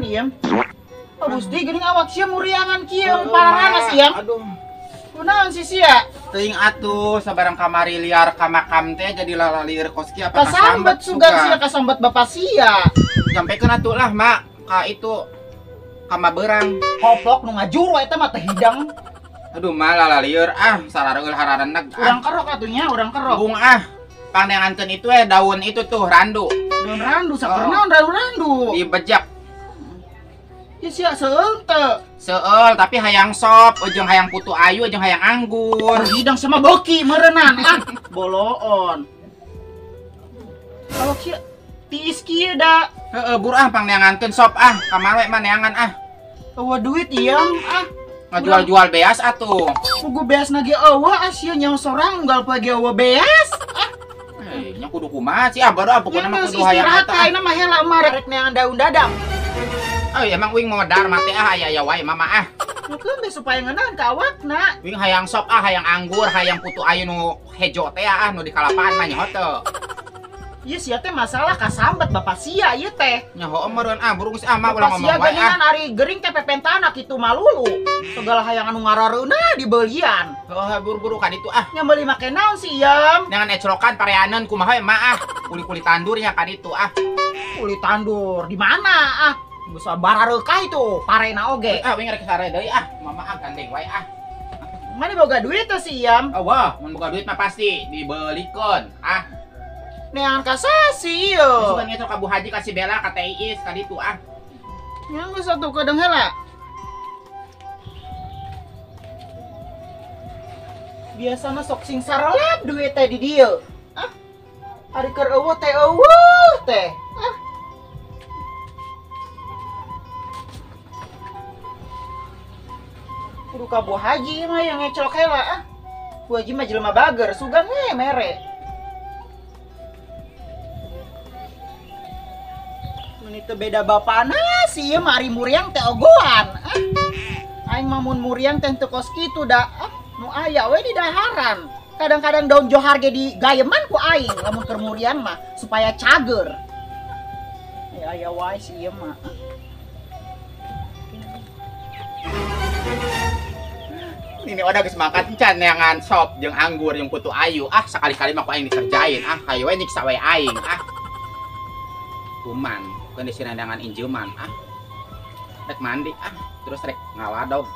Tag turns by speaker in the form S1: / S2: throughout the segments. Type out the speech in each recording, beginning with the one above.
S1: Iem? Oh Gusti geuning awak sia muriangan kieu pararanas Iem.
S2: Aduh.
S1: Kunaon si sia?
S2: Teuing atuh sabarang kamari liar ka makam teh jadi lalalieur kos kieu apa
S1: kasambet sugan sia kasambet bapak sia.
S2: Sampekeun atuh lah mak ka itu kama berang.
S1: Koplok nu ngajuru eta mah teh hidang.
S2: Aduh mah lalalieur ah sarareul harareneg.
S1: Urang kerok atuh nya, urang kerok.
S2: Bung ah. Pandengankeun itu daun itu tuh randu.
S1: Daun randu sakernaon daun randu?
S2: Dibejek.
S1: Ya sia seueul teu.
S2: Seueul tapi hayang sop, jeung hayang putu ayu, jeung hayang anggur.
S1: Hidang sama boki meureunnan ah. Boloon. Awak sia tiis kieu da.
S2: Heeh, bur ah pangneangankeun sop ah, kamari mah neangan ah.
S1: Eueuh duit ieu ah.
S2: Ngajual-jual beas atuh.
S1: Pugu beas na ge eueuh ah sia nyaho sorang unggal poe ge eueuh beas. Ah.
S2: Nya kudu kumaha sih ah baru ah pokona mah kudu hayang
S1: eta. Istirahat ayeuna mah heula mah rek neangan daun dadang.
S2: Oh, emang wing modar mate ah aya aya wae mama ah.
S1: Nukeun be supaya ngeunahan ka awakna.
S2: Wing hayang sop ah, hayang anggur, hayang putu ayu nu hejo teh ah nu di kalapaan mah nyaho teu.
S1: Ieu sia teh masalah kasambet bapak sia ieu teh.
S2: Nyaho meureun ah burung geus ah mah ulah ngomong wae ah.
S1: Sia geuningan ari gering teh pepentana kitu malulu. Segala hayang anu ngarareunah dibelian.
S2: Heuh buru-buru ka ditu ah.
S1: Nya meuli make naon si Iem?
S2: Dengan eclokan pareaneun kumaha we mah ah. Kuli-kuli tandurnya ka ditu ah.
S1: Kuli tandur di mana ah? Geus barareukah itu parena oge.
S2: Ah wing rek sare deui ah, mama ah gandeng wae ah.
S1: Mana boga duit teh si Iem?
S2: Oh, wah, mun boga duit mah pasti dibelikeun ah.
S1: Neangan kasasi ieu.
S2: Sugan ngetrok ka Bu Haji ka si Bella ka Teh Iis ka ditu ah.
S1: Nya geus atuh kadang heula. Biasana sok sing sarelap duit teh di dieu. Ah. Ari keur eueuh teh eueuh teh. Ah. Kudu ka Bu Haji mah yang ngecelok heula ah. Bu Haji mah jelema bager, sugan we mere. Mun itu beda bapana sih ieu mah ari muriang teh ogoan ah. Aing mah mun muriang teh teu kos kitu da ah. Nu aya we di daharan. Kadang-kadang daun johar ge digayeman ku aing lamun keur muriang mah supaya cager. Ya aya wae si ieu mah.
S2: Ini udah geus makan encan neangan sop jeung anggur jeung putu ayu ah sakali-kali mah ku aing dikerjain ah hayu we nyiksa we aing ah. Kuman kondisi neangan injeuman ah. Rek mandi ah terus rek ngaladog.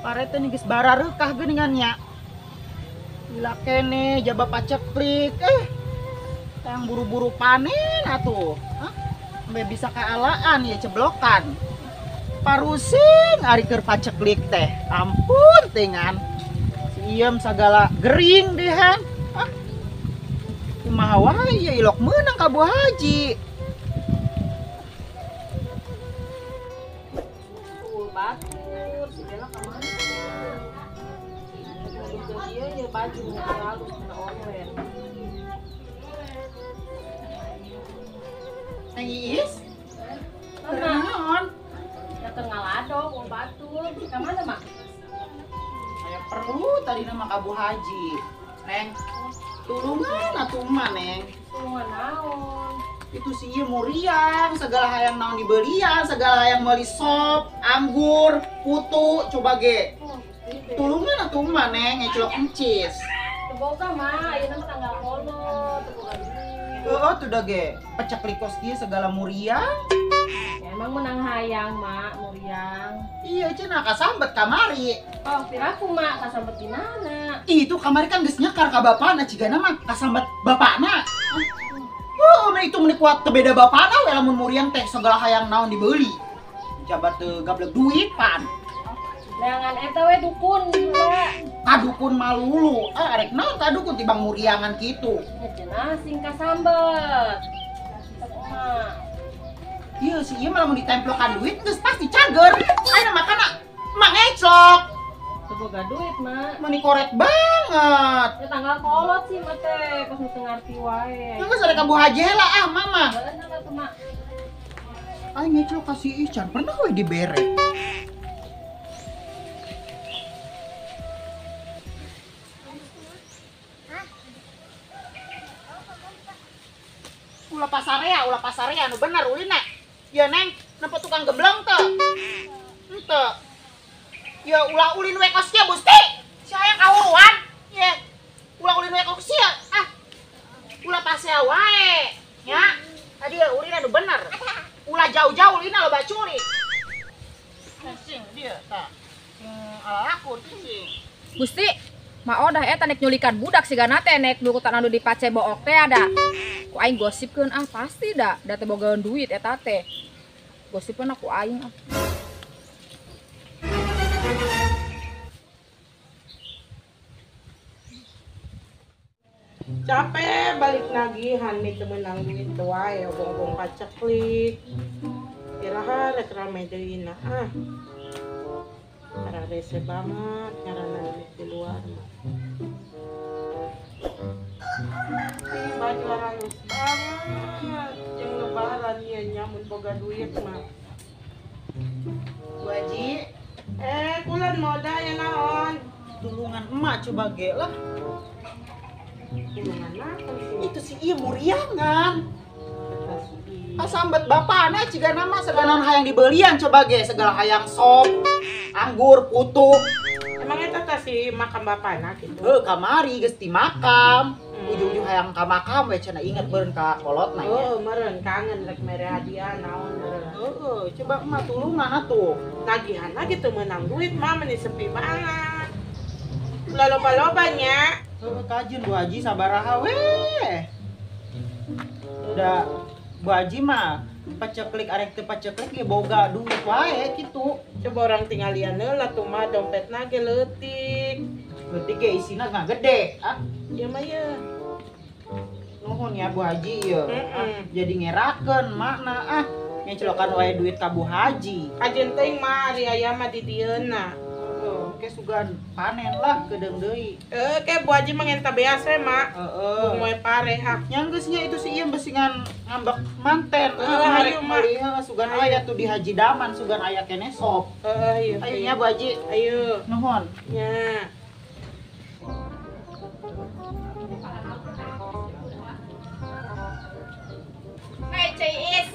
S1: Pare teh geus barareukah geuningan nya. Lila kene jaba paceklik tang buru-buru panen atuh. Hah? Sampai bisa kaalaan ya ceblokan. Parusing ari keur paceklik teh. Ampun tingan. Si Iem sagala gering dehan. Hah? Kumaha wae ya ilok meunang ka Bu Haji.
S3: Batur, si Bella kemana? Iya, ya baju halus kena online.
S1: Neng Iis? Naon?
S3: Ya tengah ladok, mau batur. Kemana, Mak?
S1: Saya perlu tadi nama ka Bu Haji. Neng, tulungan atuh mah, Neng.
S3: Tulungan naon?
S1: Itu si ieu muriang, segala hayang naon dibelian, segala hayang meuli sop, anggur, putu, coba ge. Tulungan atuh mah Neng, ngecelok encis.
S3: Teu boga mah, ayeuna mah tanggal kolot, teu boga duit.
S1: Heeh, tuh da ge, pecek likos kieu segala muriang.
S3: Ya, emang menang hayang, Mak, muriang.
S1: Iya, cenah kasambet kamari.
S3: Oh, piraku, Mak, kasambet di mana?
S1: Itu kamari kan geus nyekar ka bapana, cigana mah kasambet bapana. Oh, itu meni kuat teu beda bapana we lamun muriang teh segala hayang naon dibeli. Jabat teu gablek duit pan.
S3: Neangan eta we dukun heula.
S1: Ka dukun malulu. Ah arek naon ka dukun tibang muriangan kitu.
S3: Ya cenah sing kasambet. Sok mah.
S1: Ieu si ieu mah lamun ditemplokan duit geus pasti cager. Ayeuna makana mah ngeclok.
S3: Teu boga duit, Mak.
S1: Meni koret banget.
S3: Ya tanggal kolot sih mah teh, kos nu teu ngarti wae.
S1: Geus ada ka Bu Haji heula ah mama.
S3: Heeh, atuh, Mak.
S1: Aing ngeclok ka si Ican pernah we dibere. Ulah pasarea nu bener ulina. Ya Neng, nempo tukang gemblong teu. Henteu. Ya ulah ulin we kos sia Gusti. Si hayang kahuruan. Ya. Ulah ulin we kos sia. Ah. Ulah pasea wae. Nya. Tadi ya ulina nu bener. Ulah jauh-jauh ulina loba curi. Sing dia tah. Sing ala laku sing.
S3: Gusti, ma odah eta nek nyulikan budak sigana teh nek nurutan anu dipace book teh ada. Ku aing gosipkeun ah pasti da, da teh bogaeun duit eta teh. Gosipkeun aku aing ah.
S4: Capek balik nagihan nih temenang duit wae obong-obong paceklik. Iraha rek rame deui na ah. Rese banget karena duit di luar mah. Ih, baju halus banget. Yang lebaran ya nyamun boga duit mah.
S1: Bu Haji,
S4: kulan moda ya naon?
S1: Tulungan emak coba ge lah.
S4: Tulungan apa sih?
S1: Itu si ieu muriangan. Asambat bapana ciga nama segala hayang dibelian coba ge segala hayang sop, anggur, putu.
S4: Emang eta teh si makam bapana gitu?
S1: Heuh, kamari geus di makam. Ujung-ujung hayang ka makam we cenah inget beureun ka kolotna nya.
S4: Heuh, meureun kangen rek mere hadiah naon meureun.
S1: Heuh, coba emak tulungan atuh.
S4: Tagihan lagi teu meunang duit mah meni sepi banget. Ulah loba-loba nya.
S1: Heuh, kajeun Bu Haji sabaraha we. Da Bu Haji mah paceklik arek teu paceklik ge boga duit wae kitu.
S4: Coba orang tinggalian heula tuh mah dompetna ge leutik.
S1: Leutik ge isina mah gede. Ah,
S4: ieu mah ye.
S1: Nuhun ya Bu Haji ye. Jadi ngerakeun makna ah ngecelokan wae duit ka Bu Haji.
S4: Kajeun teuing mah ari aya mah di dieuna.
S1: Oke sugan panen lah kedeung deui.
S4: Ke Bu Haji mah ngenta beas we mak.
S1: Heeh.
S4: Moe pare ah.
S1: Yang geus nya itu si ieu besingan ngambek manten.
S4: Hayu mah.
S1: Sugan aya tuh di Haji Daman sugan aya keneh sop.
S4: Heeh,
S1: ayo nya Bu Haji.
S4: Ayo.
S1: Nuhun.
S4: Nya.
S3: Hai Cis.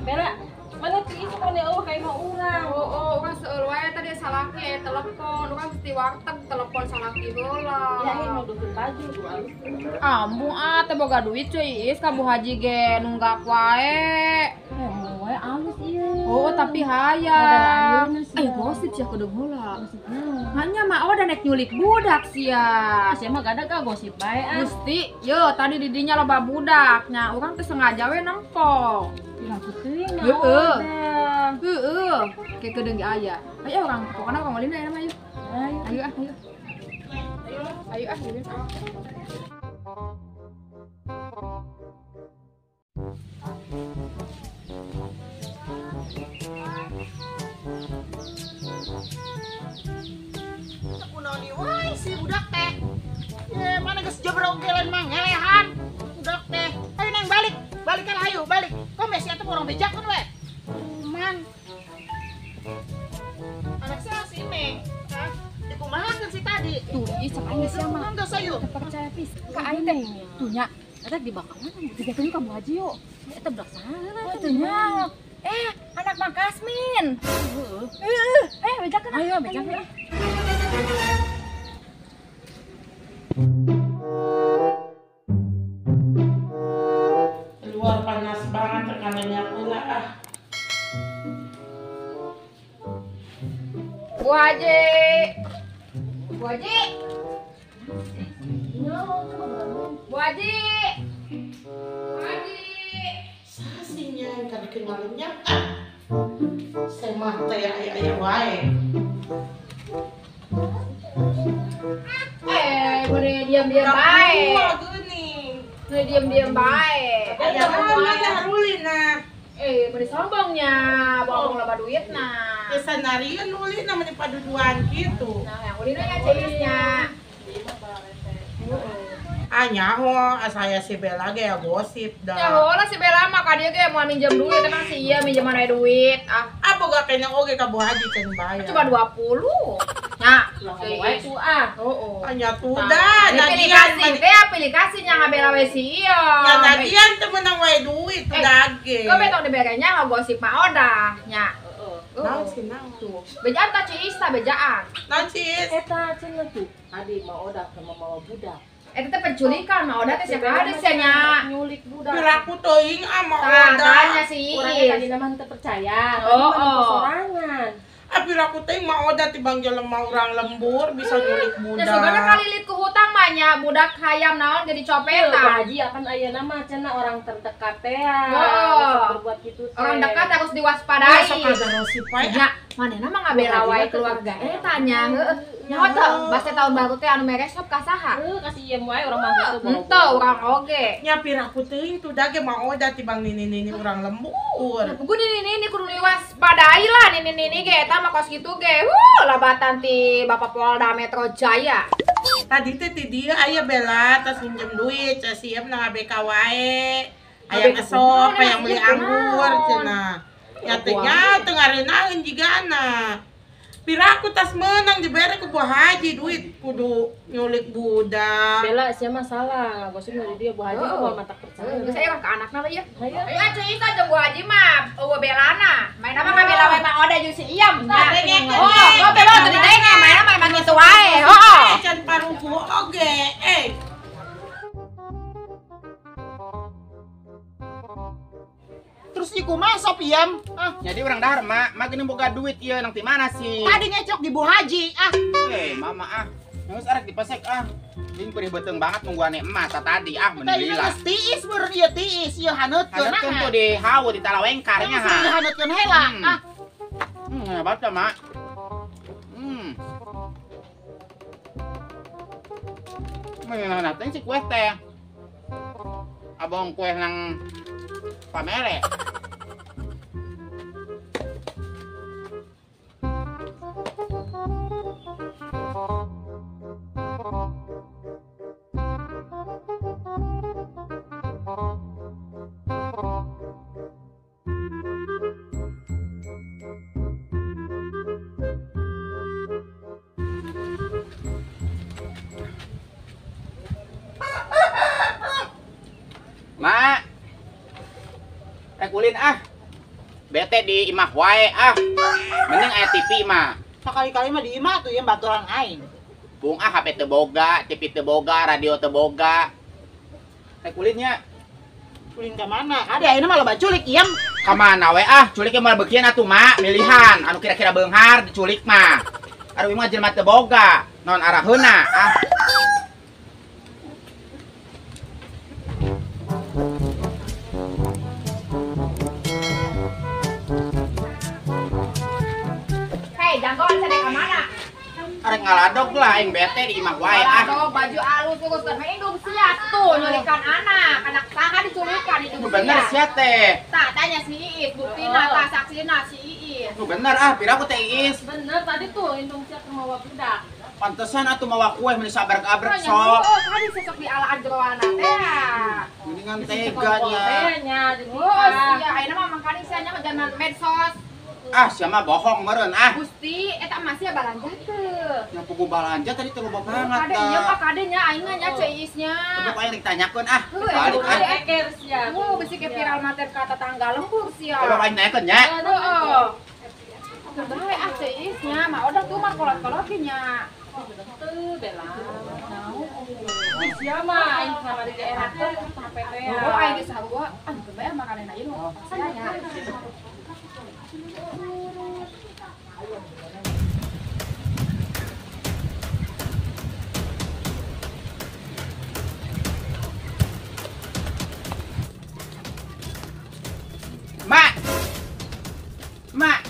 S5: Bella, mana Cis kok eueuh ka imah urang?
S3: Oh, urang seueur wae tadi salaki telepon, urang di warteg telepon salaki heula.
S5: Ya ieu mau dukun baju ku alus.
S3: Ambung ah teh boga duit cuy, Is ka Bu Haji ge nunggak wae.
S5: Wae alus ieu.
S3: Oh, tapi hayang. Ayo gosip sia kudu heula. Hanya mah oda nek nyulik budak sia.
S5: Sia mah gada ka gosip bae ah.
S3: Gusti, yo tadi didinya loba budak nya urang teh sengaja we nempo. Heeh. Heeh. Kayak kedeung ge aya. Ayo urang pokona urang ulin aya mah ayo. Ayo ah, ayo. Ayo ah, ulin.
S1: Kunaon ieu wae si budak teh. Ye, mana geus jebrong ge lain mah ngelehan. Budak teh. Ayo Neng balik. Balikan ayo, balik. Kok mesi atuh urang bejakeun we. Kuman. Anak saya si Neng. Hah? Dikumahakeun si tadi.
S3: Tuh, ieu cek aing sia mah.
S1: Geus ayo.
S3: Percaya pis. Ka aing teh. Tuh nya.
S5: Eta di bakalan dijakeun ka Bu Haji yo. Eta budak saha
S3: Oh, tuh nya. Anak Mang Kasmin.
S5: Heeh.
S3: Bejakeun.
S5: Ayo bejakeun.
S4: Luar panas banget tekanannya pula ah.
S3: Bu Haji. Bu Haji. Bu Haji. Bu Haji.
S4: Sasinya yang tadi kenalannya ah. Saya mah teh aya-aya wae.
S3: Boleh diam-diam bae. Boleh diam-diam bae.
S4: Ya mana ulina.
S3: Boleh sombongnya, bohong loba duitna.
S4: Ya sanarieun ulina meni paduduan kitu.
S3: Nah, yang ulina nya ceisnya.
S4: Ah nyaho, saya si Bella ge ya gosip dah.
S3: Nyaho lah si Bella mah ka dieu ge moal minjem duit emang si ieu minjem mana duit. Ah
S4: boga keneh oge ka Bu Haji can bayar.
S3: Coba 20. Nya,
S5: wae tuh ah.
S3: Heeh.
S4: Nya tuh dah,
S3: nagihan teh aplikasi nya ngabela we si ieu.
S4: Nya nagihan teu meunang wae duit tuh dage.
S3: Kau betong diberenya ngagosip mah odah nya.
S4: Naon sih naon
S3: tuh. Bejaan ta Ciis ta bejaan.
S4: Naon Ciis?
S5: Eta cenah tuh. Tadi mau odah sama mawa budak.
S3: Eta teh penculikan mah odah teh siapa ada sia nya.
S5: Nyulik budak.
S4: Piraku teuing ah mah odah.
S3: Tanya si Iis.
S5: Urang tadi mah teu percaya. Tadi mah sorangan.
S4: Ah piraku teuing mah odah tibang jelema urang lembur bisa nyulik budak.
S3: Ya sugana kalilit ku hutang mah nya budak hayam naon jadi copetan.
S5: Bu Haji akan ayeuna mah cenah orang terdekat teh. Sok berbuat kitu teh.
S3: Orang dekat harus diwaspadai.
S4: Sok ada gosip wae.
S3: Ya, manehna mah ngabela wae keluarga eta nya. Heueuh. Nyaho teu basa tahun baru teh anu mere sop ka saha?
S5: Heuh, kasih ieu wae urang mah kitu.
S3: Henteu urang oge.
S4: Nya piraku teuing tuh dage mah odah tibang nini-nini urang lembur.
S3: Pugu nini-nini kudu diwaspadai lah nini-nini ge eta mah kos kitu ge. Labatan ti Bapak Polda Metro Jaya.
S4: Tadi teh ti dieu aya Bella tas minjem duit, siap na ngabeka wae. Aya ngesop, aya meuli anggur cenah. Ya teh nya teu ngarenaeun jigana. Piraku tas menang dibere ku Bu Haji duit kudu nyulik budak.
S5: Bella sia mah salah, gosip dari dia Bu Haji mah mata percaya.
S3: Geus aya ka anakna we ieu. Ayo atuh Isa jeung Bu Haji mah eueuh Belana. Main mah ngabela wae mah oda jeung si Iyam. Oh, oh Bella teu didenge, main mah emang kitu wae. Heeh.
S4: Can parugu oge, eh.
S1: Terus iku mah sop Iyam.
S2: Ah, jadi urang dahar mak, mak geuning boga duit ieu nang ti mana sih?
S1: Tadi ngecok di Bu Haji ah.
S2: Eh, mama ah. Geus arek dipesek ah. Ding perih beuteung banget nungguan emak tadi ah meuni lila.
S1: Geus tiis beureun ieu tiis ieu haneutkeun.
S2: Haneutkeun tuh di hawu di talawengkar nya ha.
S1: Haneutkeun heula ah.
S2: Hebat mak. Meunang teh si kue teh. Abong kue nang pamere. Mak, rek ulin ah, bete di imah wae ah, mending aya TV mah.
S1: Sakali-kali mah di imah tuh ya baturan aing.
S2: Bung ah HP teu boga, TV teu boga, radio teu boga. Rek ulinnya.
S1: Ulin ka mana? Ada ayeuna mah loba culik Iyam.
S2: Ka mana we ah, culiknya moal beukian atuh mak, milihan anu kira-kira beunghar diculik mah. Aduh imah jelema teu boga, naon araheuna ah. Arek ngaladog lah aing bete di imah wae ah.
S3: Ngaladog baju alus uruskeun mah indung sia tuh nyulikan anak, anak saha diculikan indung sia.
S2: Bener sia teh.
S3: Tah tanya si Iis, buktina tah saksina si Iis.
S2: Nu bener ah, piraku teh Iis.
S5: Bener tadi tuh indung sia keur mawa budak.
S2: Pantesan atuh mawa kue meuni sabrek-abrek sok.
S3: Oh, tadi sesok di alaan jeroana teh.
S2: Mendingan tega nya.
S3: Oh, sia ayeuna mah mangkaning sia nya jangan medsos.
S2: Ah, siapa bohong meureun ah.
S3: Gusti, eta mah sia balanja teu.
S2: Nya pugu balanja tadi teu loba banget
S3: tah. Kade ieu mah kade nya aing nya Ceu Iis nya.
S2: Coba aing rek tanyakeun ah. Balik ah.
S5: Eker sia.
S3: Wuh, bisi ke viral mater ka tetangga lembur sia.
S2: Coba aing tanyakeun nya.
S3: Heeh. Bae ah Ceu Iis nya, mah odah tuh mah kolot-kolot nya.
S5: Teu Bella. Ih sia mah aing sama di daerah teh HP teh.
S3: Oh, aing geus sarua. Ah, teu bae makanan aja nu. Sia nya.
S2: Mak. Mak.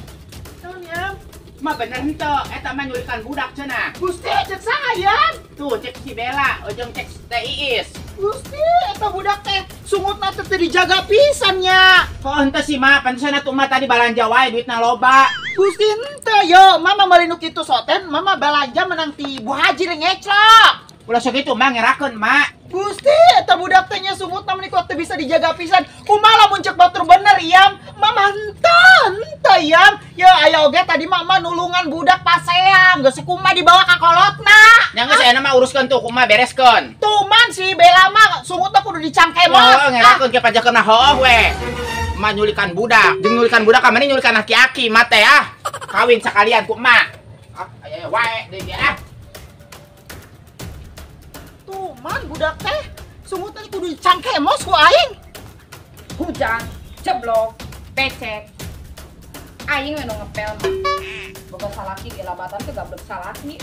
S2: Mak bener henteu eta mah nyulikan budak cenah.
S1: Gusti cek saya.
S2: Tuh cek si Bella, ujung cek teh Iis.
S1: Gusti eta budak teh sungutna teh teu dijaga pisan nya.
S2: Kok henteu sih mak, pantesan atuh emak tadi balanja wae duitna loba.
S1: Gusti henteu yo, mama meuli nu kitu soten, mama balanja menang ti Bu Haji ngeclok.
S2: Ulah sok itu mah ngerakeun, Mak.
S1: Gusti, eta budak teh nya sungutna meni kok teu bisa dijaga pisan. Kumaha lamun cek batur bener, Yam? Mama henteu, Yam. Ya aya oge tadi mama nulungan budak paseang, geus kumaha dibawa ka kolotna.
S2: Nya geus ayeuna mah uruskeun tuh kumaha bereskeun.
S1: Tuman si Bella mah sungutna kudu dicangkemot.
S2: Oh, ngerakeun ke pajakeun hooh we. Emak nyulikan budak, jeung nyulikan budak ka maneh nyulikan aki-aki mah teh ah. Kawin sakalian ku emak. Ah, aya wae deui ge ah.
S1: Tuman budak teh sungutna kudu dicangkemos ku aing.
S3: Hujan, jeblok, becek. Aing we nu ngepel mah. Boga salaki ge labatan teh gablek salaki.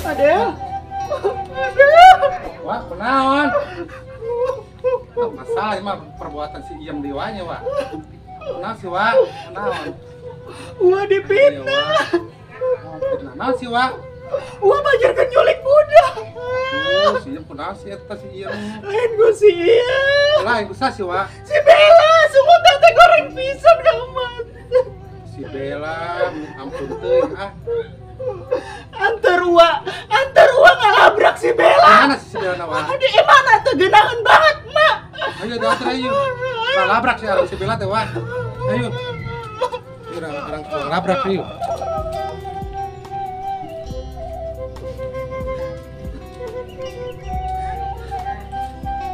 S1: Adel. Adel.
S6: Wah, kunaon? Masalah mah perbuatan si Iyam dewanya, Wak. Kunaon sih, Wak? Kunaon?
S1: Wah, dipitnah.
S6: Fitnah naon sih, Wak?
S1: Wah, banjarkan nyulik budak.
S6: Oh, si Iyam kunaon sih eta si Iyam?
S1: Lain gua si Iyam.
S6: Lain gua sih, Wak.
S1: Si Bella, sungguh teh goreng pisan ka emas.
S6: Si Bella, ampun teuing ah.
S1: Antar uang ngalabrak si Bella.
S6: Mana si Bella Wak?
S1: Di mana tuh genahan banget, Mak.
S6: Ayo datang ayo. Ngalabrak si si Bella teh, Wak. Ayo. Orang ngalabrak ayo.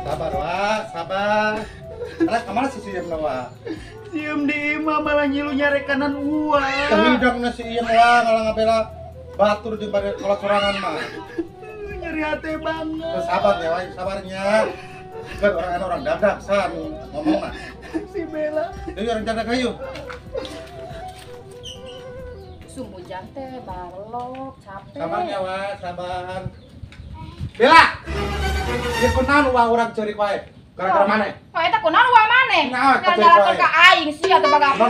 S6: Sabar, Wak, sabar. Alah, kemana si Iyam Wak?
S1: Siem di imah malah nyilu nyarekanan uang.
S6: Kehidang na si Iyam Wak, ngalah ngabela batur di balik kolot sorangan mah.
S1: Nyeri hati banget.
S6: Sabar ya, Wak, sabarnya. Kan orang orang dadak san ngomong mah.
S1: Si Bella.
S6: Ayo orang dadak ayo.
S3: Sumbu jante barlok capek.
S6: Sabarnya, Wak, sabar. Bella. Ya kunaon uang urang ceurik wae? Gara-gara maneh?
S3: Kok eta kunaon uang maneh? Nyalakeun ka aing sia teh bagapu.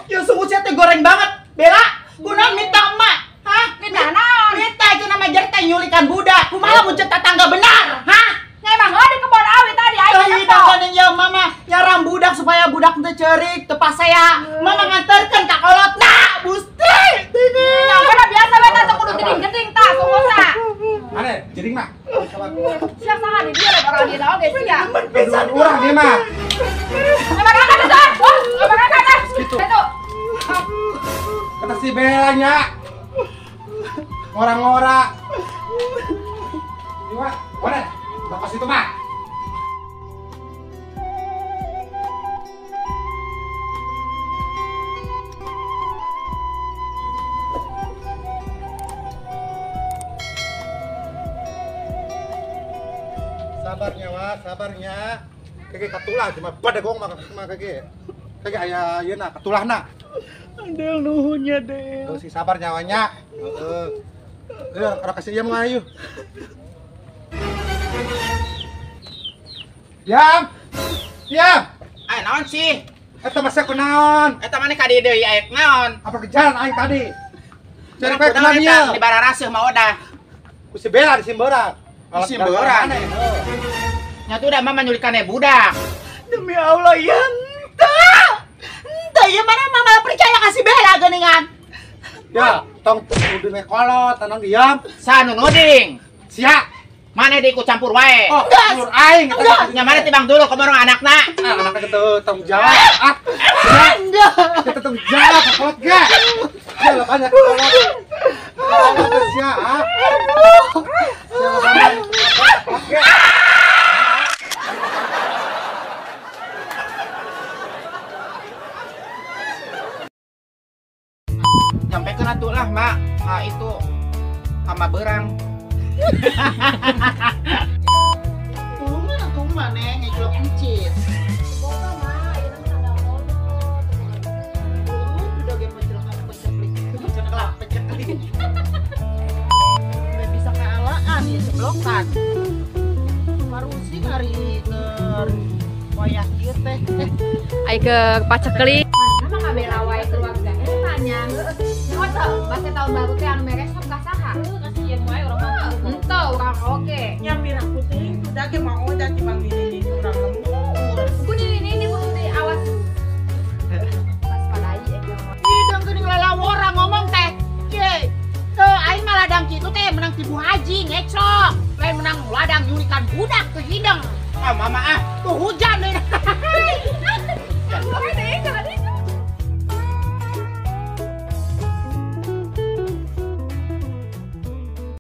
S1: Ya sungut sia teh goreng banget. Bella, kunaon minta emak? Hah?
S3: Minta naon?
S1: Minta itu nama jerteh nyulikan budak. Kumaha mun cek tetangga benar? Hah?
S3: Nya emang heuh di kebon awi tadi aing
S1: teh. Ya mama nyaram budak supaya budak teu ceurik, teu pasea. Mama nganterkeun ka kolotna, Gusti.
S3: Nya mana biasa we tah kudu jeding-jeding tah sungutna.
S6: Ane, jeding mah.
S3: Sia saha di dieu orang di naon ge sia.
S6: Pisan urang dia mah.
S3: Emang kakak teh. Wah, emang kakak teh.
S6: Gitu.
S3: Itu.
S6: Kata si Bella nya. Ngora-ngora. Iwa, mana? Bapak situ mah. Sabarnya, Wak, sabarnya. Keke katulah cuma badegong mah keke. Keke aya ieu na katulahna.
S1: Andel nuhunnya, Del.
S6: Tuh si sabar nyawanya. Heeh. Ayo, orang kasih Iyam mah ayo. Yam. Yam.
S2: Aya naon sih?
S6: Eta masa kunaon?
S2: Eta maneh ka dieu deui aya naon?
S6: Apa ke jalan aing tadi? Cari
S2: Kunaon
S6: kunaon
S2: eta di bararaseuh mah odah.
S6: Ku si Bella di Simborang.
S2: Si Simborang. Nya tuh udah mama nyulikan budak.
S1: Demi Allah ya entah. Entah ya mana mama percaya kasih Bella geuningan.
S6: Ya, tong nuding kolot, tanong diam.
S2: Sa nu nuding.
S6: Sia.
S2: Mana diikut campur wae.
S6: Oh, dulur aing.
S2: Nya mana tibang dulu komo anakna.
S6: Ah, anakna kitu tanggung jawab. Ah. Kita tanggung jawab kolot ge. Ya lah banyak kolot. Kolot sia ah. Sia banyak. Oke.
S2: Sampai kena tuh lah, Mak. Ah, itu sama berang.
S1: Tuh mah neng, ngejlok encit. Peceklik. Bisa kealaan ya seblokan. Baru sih hari keur wayah ieu teh.
S3: Ai ke paceklik. Mana mah ngabela wae keluarga eta nya. Nyaho teu basa tahun baru teh anu mere sok ka saha?
S5: Heuh, kasihan wae urang mah.
S3: Henteu urang oge.
S4: Nya pirang putih udah ge mau udah tibang nini urang lembur.
S3: Ku nini nini kudu diawas
S1: ladang kitu teh menang ti Bu Haji ngecok. Lain menang ladang nyurikan budak teu hideng.
S2: Ah mama ah.
S1: Tuh hujan deui.